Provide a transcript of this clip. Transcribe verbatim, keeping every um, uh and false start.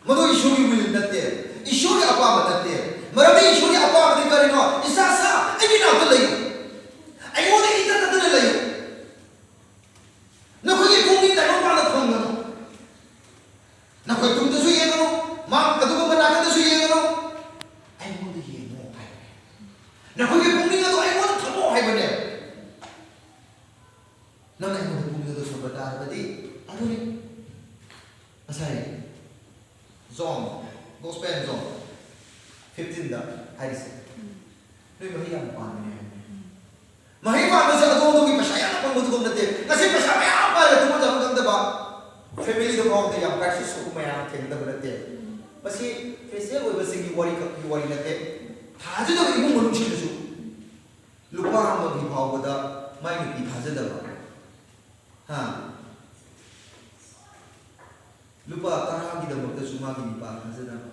ꯃꯗꯨ ꯏꯁꯣꯔꯒꯤ will ꯅꯠꯇꯦ, ꯏꯁꯣꯔꯒꯤ ꯑꯄꯥꯝꯕ ꯅꯠꯇꯦ꯫ ꯃꯔꯝꯗꯤ ꯏꯁꯣꯔꯒꯤ ꯑꯄꯥꯝꯕꯗꯤ ꯀꯔꯤꯅꯣ? ꯏꯁꯥ ꯁꯥ ꯑꯩꯒꯤ ꯅꯥꯛꯇ ꯂꯩꯌꯨ, ꯑꯩꯉꯣꯟꯗ ꯏꯊꯛ ꯅꯠꯇꯅ ꯂꯩꯌꯨ꯫ ꯅꯈꯣꯏꯒꯤ ꯄꯨꯛꯅꯤꯡ ꯇꯥꯏꯕꯪꯄꯥꯟꯗ ꯊꯝꯒꯅꯨ꯫ ꯅꯈꯣꯏ ꯇꯨꯡꯗꯁꯨ ꯌꯦꯡꯒꯅꯨ, ꯃꯥꯡ ꯑꯗꯨꯒꯨꯝꯕ ꯅꯥꯀꯟꯗꯁꯨ ꯌꯦꯡꯒꯅꯨ꯫ ꯑꯩꯉꯣꯟꯗ ꯌꯦꯡꯉꯨ ꯍꯥꯏꯕꯅꯦ꯫ ꯅꯈꯣꯏꯒꯤ ꯄꯨꯛꯅꯤꯡ ꯑꯗꯨ ꯑꯩꯉꯣꯟꯗ ꯊꯝꯃꯣ ꯍꯥꯏꯕꯅꯦ꯫ ꯅꯪ ꯑꯩꯉꯣꯟꯗ ꯄꯨꯛꯅꯤꯡ ꯑꯗꯨ ꯊꯝꯕ ꯇꯥꯔꯕꯗꯤ ꯑꯗꯨꯅꯤ꯫ ꯉꯁꯥꯏ ꯖꯣꯟ, ꯒꯣꯁꯄꯦꯜ ꯖꯣꯟ ꯐꯤꯐꯇꯤꯟꯗ ꯍꯥꯏꯔꯤꯁꯦ, ꯅꯣꯏ ꯃꯍꯩ ꯌꯥꯝ ꯄꯥꯟꯕꯅꯦ ꯍꯥꯏꯕꯅꯦ꯫ ꯃꯍꯩ ꯄꯥꯟꯕꯁꯦ ꯑꯗꯣꯝ ꯑꯗꯣꯝꯒꯤ ꯄꯩꯁꯥ ꯌꯥꯝꯅ ꯐꯪꯕꯗꯨꯒꯨꯝ ꯅꯠꯇꯦ꯫ ꯉꯁꯤ ꯄꯩꯁꯥ ꯃꯌꯥꯝ ꯄꯥꯏꯔꯒ ꯇꯨꯝꯕ ꯆꯥꯕ ꯈꯪꯗꯕ ꯐꯦꯃꯤꯂꯤꯗ ꯐꯥꯎꯕꯗ ꯌꯥꯝ ꯀ꯭ꯔꯥꯏꯁꯤꯁ ꯊꯣꯛꯄ ꯃꯌꯥꯝ ꯊꯦꯡꯅꯗꯕ ꯅꯠꯇꯦ꯫ ꯃꯁꯤ ꯈ꯭ꯔꯤꯁꯇꯤꯌꯥꯟ ꯑꯣꯏꯕꯁꯤꯡꯒꯤ ꯋꯥꯔꯤ ꯈꯛꯀꯤ ꯋꯥꯔꯤ ꯅꯠꯇꯦ꯫ ꯊꯥꯖꯗꯕ ꯏꯃꯨꯡ ꯃꯅꯨꯡꯁꯤꯡꯗꯁꯨ ꯂꯨꯄꯥ ꯑꯃꯒꯤ ꯐꯥꯎꯕꯗ ꯃꯥꯏ ꯅꯨꯄꯤ ꯊꯥꯖꯗꯕ, ꯍꯥ? ꯂꯨꯄꯥ ꯇꯔꯥꯒꯤꯗꯃꯛꯇꯁꯨ ꯃꯥꯒꯤ ꯅꯨꯄꯥ ꯊꯥꯖꯗꯕ,